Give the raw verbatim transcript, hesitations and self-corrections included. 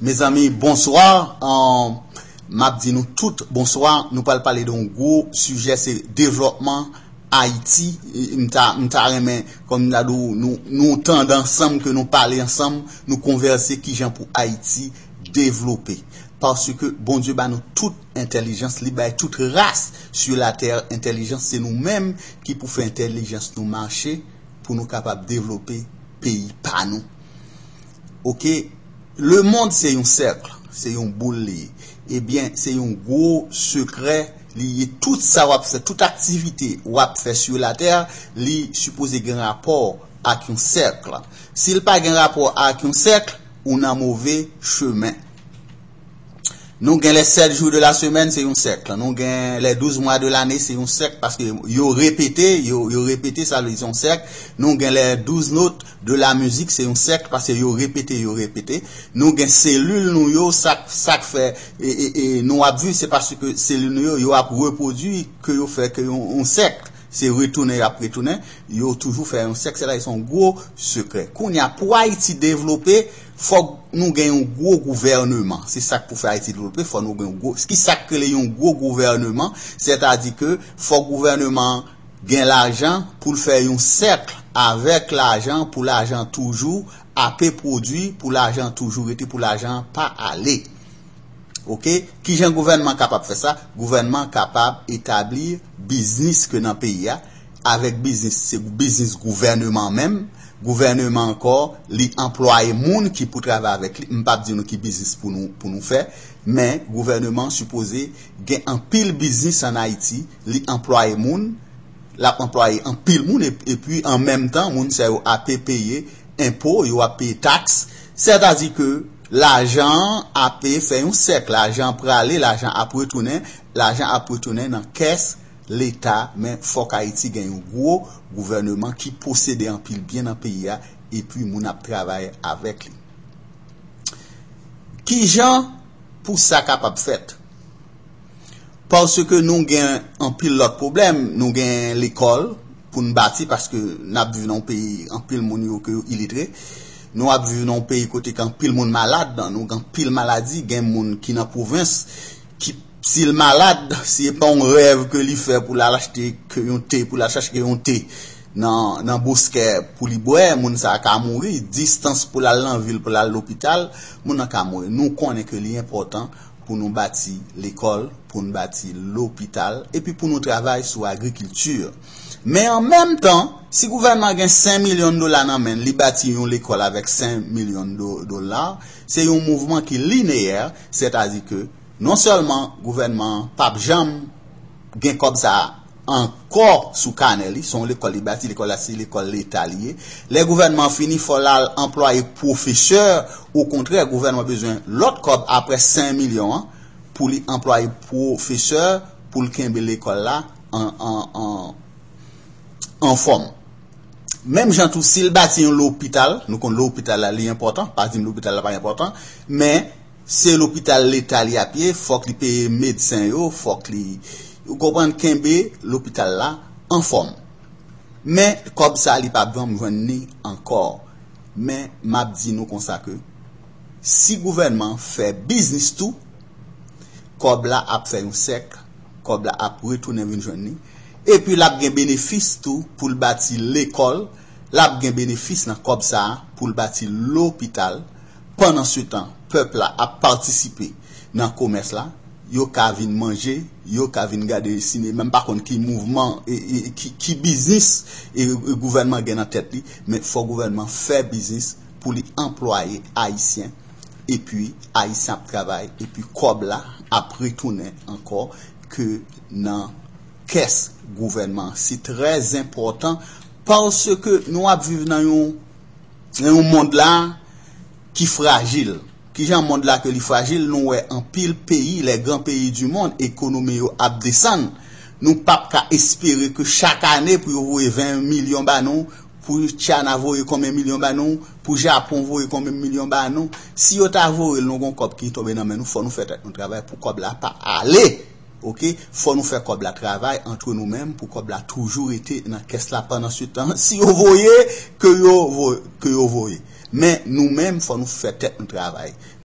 Mezanmi, bonswa. An, m ap di nou tout bonswa. Nou pral pale de yon gwo sijè, se devlòpman Ayiti. E, m ta, m ta renmen, kòm m ta di w, nou, nou tande ansanm, ke nou pale ansanm, nou konvèse kijan pou Ayiti devlope. Paske Bondye ba nou tout entèlijans, li bay tout ras sur la terre entèlijans. Se nou menm ki pou fè entèlijans nou mache pou nou kapab devlope peyi pa nou. Oke? Lemonn se yon sèk, se yon boul li ye. Ebyen, se yon gwo sekrè li ye. Tout sa w ap fè, tout aktivite w ap fè sur la terre, li sipoze gen rapò ak yon sèk. Si l pa gen rapò ak yon sèk, ou nan move chemen. Nou gen les sept jours de la semaine, se yon sèk. Nou gen les douze mois de l'année, se yon sèk, paske yo repete, yo, yo repete, sa vle di se yon sèk. Nou gen les douze notes de la musique, se yon sèk, paske yo repete, yo repete. Nou gen selil nou yo, sa, sa k fè, e, e, e, nou ap viv, se paske selil nou yo, yo ap repwodui, ke yo fè ke yon, yon sèk. Se retounen y ap retounen, yo toujou fè yon sèk, se la, se yon gwo sekrè. Kounye a, pou Ayiti devlope, fòk nou gen yon gwo gouvèneman. Se sa k pou fè Ayiti devlope, fòk nou gen yon gwo, ki sa k rele yon gwo gouvèneman, sètadi ke fòk gouvèneman an gen lajan pou l fè yon sèk avèk lajan, pou lajan toujou ape pwodui, pou lajan toujou rete, pou lajan pa ale. Oke? Kijan gouvènman kapab fè sa? Gouvènman kapab etabli biznis ke nan peyi a, avèk biznis, se biznis gouvèneman menm. Gouvèneman ankò, li anplwaye moun ki pou travay avèk li. M p ap di nou ki biznis pou nou, pou nou fè, men gouvèneman sipoze gen anpil biznis ann Ayiti, li anplwaye moun, l ap anplwaye anpil moun, e, epi an menm tan, moun sa yo ape peye enpo, yo ap peye taks. Sètadi ke lajan an ape fè yon sèk, lajan an prale, lajan ap retounen, lajan ap retounen nan kès Leta, men fòk Ayiti gen yon gwo gouvèneman ki posede anpil byen nan peyi a, epi moun ap travay avèk li. Kijan pou sa kapab fèt? Paske nou gen anpil lòt pwoblèm. Nou gen lekòl pou n bati, paske n ap viv nan yon peyi, anpil moun yo ke yo ilitre. Nou ap viv nan yon peyi kote ke anpil moun malad, nou gen anpil maladi, gen moun ki nan pwovens, ki, si l malad, si se pa yon rèv ke li fè pou l al achte ke yon te, pou l al chache ke yon te nan, nan boskè pou li bwè, moun sa a ka mouri, distans pou l al nan vil, pou l al lopital, moun nan ka mouri. Nou konnen ke li enpòtan pou nou bati lekòl, pou n bati lopital, epi pou nou travay sou agrikilti. Men an menm tan, si gouvènman gen senk milyon dola nan men l, li bati yon lekòl avèk senk milyon do-, dola, se yon mouvman ki lineyè, sètadi ke non sèlman gouvènman an p ap janm gen kòb sa a ankò sou kanè li, se yon lekòl li bati, lekòl la se lekòl Leta li ye. Lè gouvènman an fini, fò l al anplwaye pwofesè, okontrè, gouvènman bezwen lòt kòb aprè senk milyon an pou li anplwaye pwofesè, pou l kenbe lekòl la an, an, an, anfòm. Menm jan tou, si l bati yon lopital, nou konn lopital la, li enpòtan, pa di m lopital la pa enpòtan, men se lopital Leta li ap ye, fòk li peye medsen yo, fòk li, ou konprann, kenbe lopital la anfòm. Men kòb sa, li p ap janm jwenn ni ankò. Men m ap di nou konsa ke si gouvènman fè biznis tou, kòb la ap fè yon sèk, kòb la ap retounen vin jwenn li. Epi l ap gen benefis tou pou l bati lekòl, l ap gen benefis nan kòb sa a pou l bati lopital. Pandansetan, pèp la ap patisipe nan komès la, yo ka vin manje, yo ka vin gade sinema. M pa konn ki mouvman, e, e, ki, ki biznis, e, e, gouvènman gen nan tèt li, men fò gouvènman fè biznis pou li anplwaye Ayisyen, epi Ayisyen ap travay, epi kòb la ap retounen ankò ke nan kès gouvènman. Se trè enpòtan paske nou ap viv nan yon, nan yon mond la ki frajil. Kijan mond la ke li frajil? Nou wè anpil peyi, les grands pays du monde, ekonomi yo ap desann. Nou p ap ka espere ke chak ane pou yo voye ven milyon ba nou, pou China voye konbyen milyon ba nou, pou Japon voye konbyen milyon ba nou. Si yo ta voye l, nou gon kòb ki tonbe nan men nou, fò nou fè tèt nou travay pou kòb la pa ale. Oke? Fò nou fè kòb la travay antre nou menm pou kòb la toujou rete nan kès la pandansetan. Si yo voye, ke yo vo-, ke yo voye. Men nou menm, fò nou fè tèt nou travay.